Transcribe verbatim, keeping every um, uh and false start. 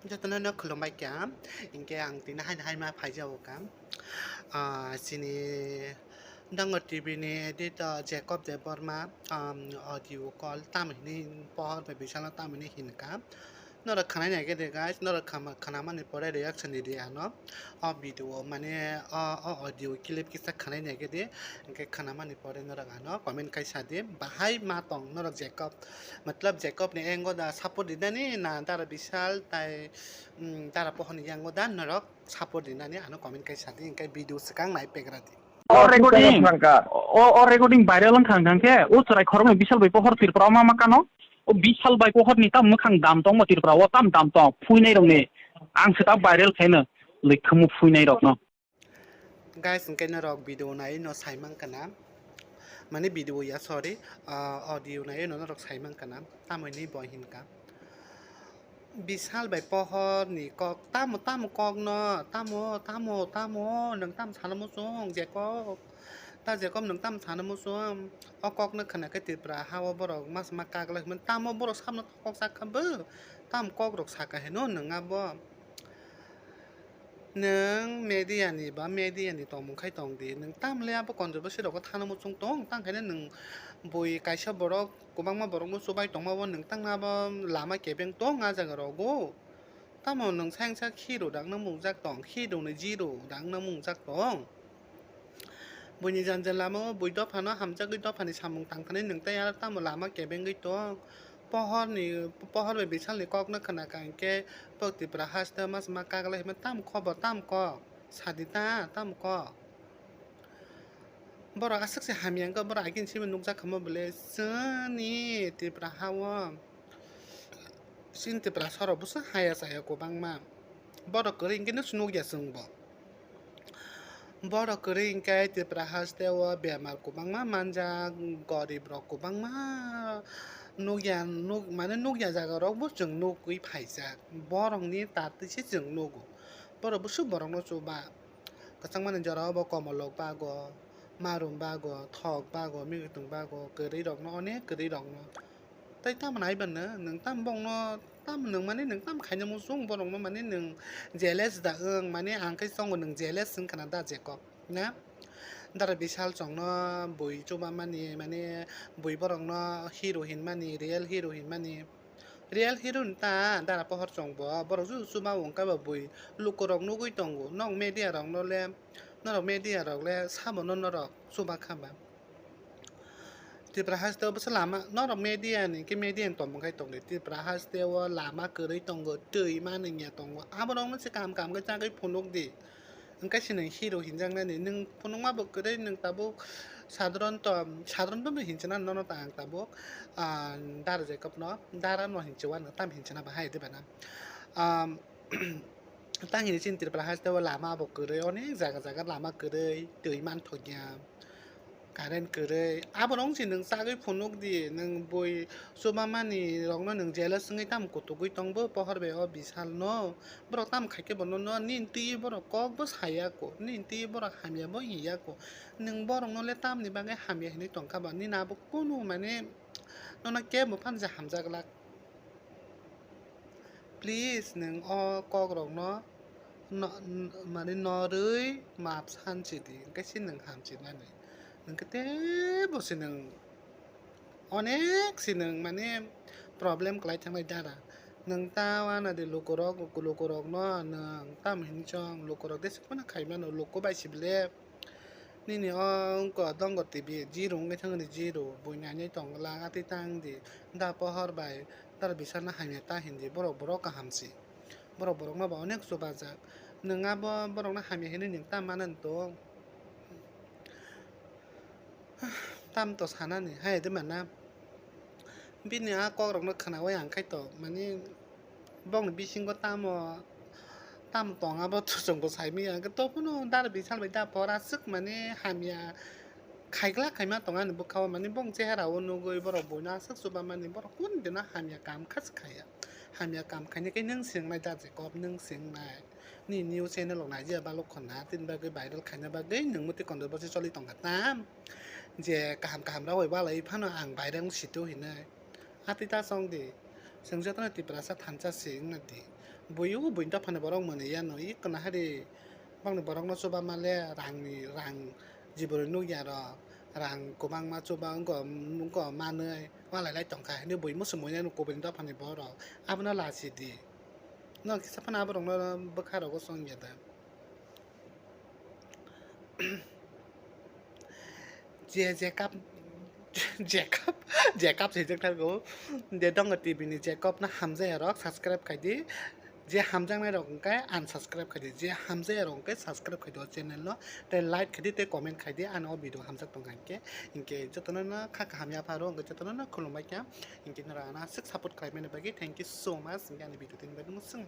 Jotono no khulumbai kha. Hinkhe ang tini haino haima phaijago kha. Ah, chini Dango T V ni editor Jacob Debbarma, um, audio call tamo hinwi pohor bai bisalo tamo hinwi hinkha. Norok khwnai nai khe de guys, norok khama-, khwnamani pore reaction ridi ano. O video mane o, o audio clip kisa khwnai nai khe de. Hinkhe khwnamani pore norok ano comment kai sa di. Bahai ma tong norok Jacob. Matlab Jacob ni engo da support rinani na Dara Bishal tai, mm, Dara Pohor ni engo da norok support rinani ano comment kai sa di, hinkhe video swkang nai pegra di. O recording, o, o recording viral wngkha hwnkha khe, o chwrai khoroknwi Bishal bai Pohor Tripura o ma ma kano. O Bishal bai Pohor ni tam mwkhang dam tongmo Tripura o tam dam tong phuinai rokni. Ang se ta viral khaino lwi khumu phuinai rokno. Guys, hwnkhe norok video nai no sai mankha na, mane video ya, sorry, ah, audio nai no norok sai mankha na, tamo hinwi bo hinkha. Bishal bai Pohor ni kok, tamo, tamo kok no, tamo, tamo, tamo, nwng tamo sana muchung, Jacob? Ta Jacob nwng tamo sana muchung? O kok no khna khe Tripura ha o borok mas ma kaglai hwnwi, tamo borok samno kok sak kha bo? Tamo kok rok saka heno nwng abo? Nwng media ni ba media ni tongmung khai tong di, nwng tamo le abo controversy rogo thana muchung tong, tang khaino nwng bui kaisa borok, kwbangma borokno chubai tongma bo nwng tangna bo lama kebeng tong a jaga rogo. Tamo nwng sayang sak hero dangno mungjak tong, hero ni zero dangno mungjak tong. Buini janja lama o bui dophano hamjagwi dophani samung tangthani nwng tei aro tamo lama kebengwi tong. Pohorni, pohor bai Bisalni kokno khna kha hinkhe bo Tripura haste mas ma kaglai hima tamo kho bo, tamo kho? Sadi ta, tamo kho? Borok aswk se hamya wngkha, borok agini simi nukjak kha mo bole chini Tripura ha o. Chini Tripura sorok bwswk haya chaya kwbangma. Borok kwrwi hinkhe no nukya chwngbo. Borok kwrwi hinkhe Tripura haste o bemar kwbangma manjak, gorib rok kwbangma nukya, nuk-, mane nukya jaga rok bo chwng nugwi phaijak. Borokni tatwi se chwng nugo. Borok bwswk borokno chuba. Kwchangmani jora o bo komolok bago, marum bago, thok bago, mikitung bago, kwrwi rokno, onek kwrwi rokno. Tei tamo nai bano, nwng tamo bongno, tamo nwng mani nwng tamo khaina muchung borokno, mani nwng jealous da wng, mani ang khe chongo nwng jealous wng khna da Jacob, na? Dara Bishal chongno bui chuba mani, mani bui borokno hero hinmani, real hero hinmani. Real hero ni ta Dara Pohor chongbo, borok ju chuba wng kha ba bui lukurok nugwi tongo, nok media rokno le, norok media rok le sabono norok chuba kha ba. Tripura haste o bwsa lama, norok media ni khe media ni tongmung khai tongdi. Tripura haste o lama kwrwi tongo, twi manwi ya tongo. Aborokno se kaham kaham khe chagwi phunuk di. Hwnkhe se nwng hero hinjaknani. Nwng phunukma bo kwrwi, nwng tabuk sadharanto, sadharanto hinchina nono ta ang tabuk, ah, Dara Jacob no, Dara no hinchiwa nwng tam hinchina bahai de bana. Ah, Tang hini chini Tripura haste o lama bo kwrwi, onek jaga jaga lama kwrwi, twi manthokya, current kwrwi. Aborok wngsi nwng chagwi phunuk di, nwng bui chubamani rokno nwng jealous wngwi tamo kutugwi tongbo pohor bai o Bishalno. Borok tamo khaikhe bono no, nini twi borok kokbo sayako, nini twi borok hamyabo hinyako. Nwng borokno le tamni bagwi hamya hinwi tongkha ba, nini abo kunu mane nono kebo phano je hamjaglak. Please, nwng o kokrokno no, n-, mane norwi map sansi di, hwnkhe se nwng hamsinani. Nwng khe teibo se nwng onek se nwng mane problem kwlai thangnai dara. Nwng ta wana di lukurok, lukurokno nwng tamo hinwi chong, lukurok de se phano khaimano, luku bai se bele. Nini o wngkha Dongo T V, zero wngwi thangni zero, buini ani tong glak, atwi tang di, da pohor bai, da bisana hamya ta hindi, borok, borok kaham si. Borok, borokno bo onek chubajak. Nwng abo borokno hamya hinwi nwng ta manani tong? Tam to sanani, hai de mana? Bini a kokrokno khnaui ang khai to, mani, bongni bisingo tamo, tamo tong abo to chwngbo saimanya, hwnkhe to phano Dara Bishal bai da pora swk mani hamya khaigla khaima tong ani bwkhao, mani bong chehara o nugui borok buino aswk chuba mani, borok kunu dino hamya kam kha se khaya. Hamya kam khainai khe nwng swngnai da Jacob, nwng swngnai. Nini news channel rok naijya balok khna, tini bagwi viral khaina bagwi nwng muti controversy choli tongkha tam? Je kaham kaham rok bai balai phano ang viral wng situ hinwi. Atwi ta chong di. Chwng jotono Tiprasa thansa se wngna di. Buiyo buini dophani borok mwnwi yano i kwna hari bangni borokno chuba male rangni rang jiboni nukya rok rang kwbangma chuba wngkha wngkha manwi walai lai tongkha hinwi bui muchung mwnwi yano kubuni dophani borok abono lachidi. No kisa phano aborokno bwkha rogo chwngya da. Je Jacob Jacob Jacob se jek thargo de dongo T V ni Jacob no hamjaya rok subscribe khaidi. Je hamjaknai rok hwnkhe unsubscribe khaidi, je hamjaya rok hwnkhe subscribe khaidi o channel no, tei like khaidi tei comment khaidi, ano o video hamjak tongkha hinkhe. Hinkhe jotono no kha kaham yapharo hwnkhe jotono no khulumbai kha. Hinkhe norok ano aswk support khlaimani bagwi thank you so much. Hinkhe ani video tini bagwi mwswng.